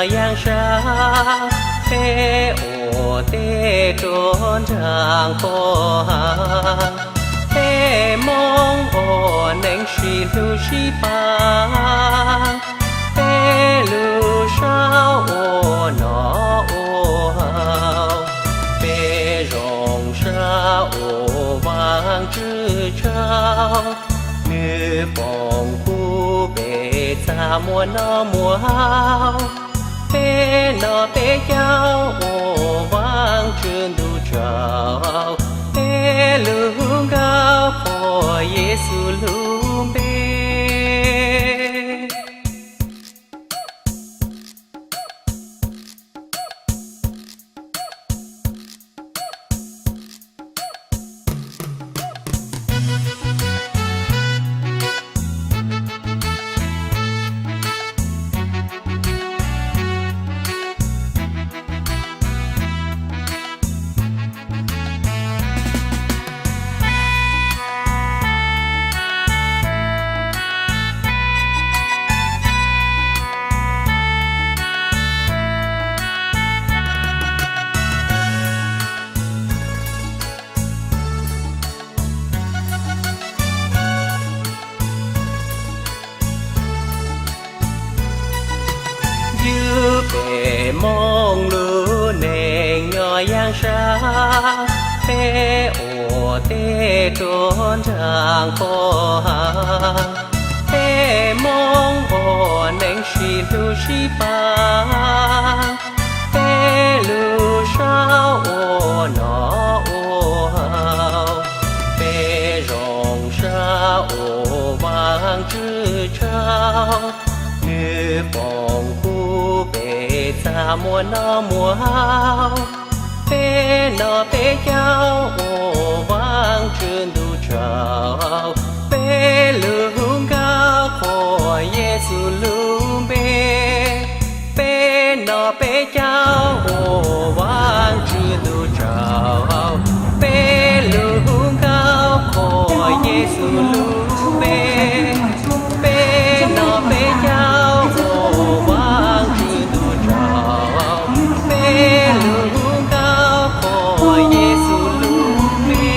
Yaaj saab, peb ua teb ruab nraag qhua hav, peb Moob ua neeg sib hlub sib paab, peb lug saub ua noj ua haus, peb zoo sab ua Vaajtswv tsaug, nwg foom kub peb txaj muag noj muag haus. Peb noj peb caug ua Vaajtswv ntuj tsaug, peb lug hu nkauj qhuas Yexus lub npe. Yug peb Moob lub neej nyob yaaj saab, peb ua teb ruab nraag qhua hav, peb Moob ua neeg sib hlub sib paab, peb lug saub ua noj ua haus, peb zoo sab ua Vaajtswv tsaug, nwg foom kub peb txaj muag noj muag haus, peb noj peb caug ua Vaajtswv ntuj tsaug, peb lug hu nkauj qhuas Yexus lub npe. Peb noj peb caug ua Vaajtswv ntuj tsaug, peb lug hu nkauj qhuas Yexus lub npe. Peb noj peb caug ua Vaajtswv ntuj tsaug, peb lug hu nkauj qhuas Yexus lub npe.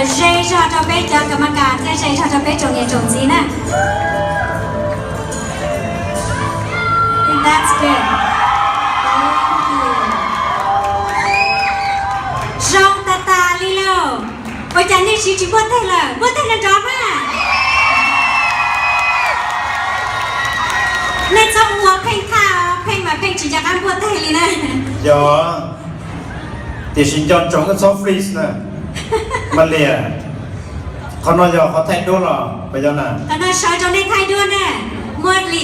Ze zog rau peb cov kam ma kas thiab ze zog rau peb tsoom niam tsoom txiv na. That's good. Zoo tas tas li lauj. Ua cas nej siv tsis npuaj teg lawm? Npuaj teg nrov nrov mas. Nej txhob ua pheej thaj, pheej mas pheej tsis nco qab npuaj teg li na. Yog, tiam sis nco ntsoov txhob freeze na. Mas liam, qhov no yog qhov thaij duab los puas yog na? Qhov no sawv rau nej thaij duab na. Muaj li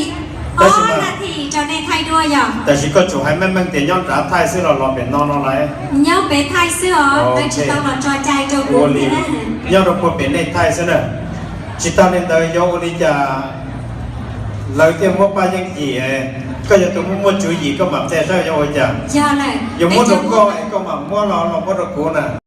ob nas this rau nej thaij duab yog. Tab sis koj tsum hais meej meej tias nyob nrad thaij xwb los los pem no no lauj? Nyob pem thaij xwb os, tsis tau los tso cai rau kuv thiab na. Nyob rau puag pem nej thaij xwb na. Tsis tas li ntawd yuav ua li cas lawv thiaj muab Paj Yeej yim, koj yog tus muaj muaj tswv yim koj mam qhia saib yuav ua cas. Yog muab rau koj es koj mam muab los los muab rau kuv na.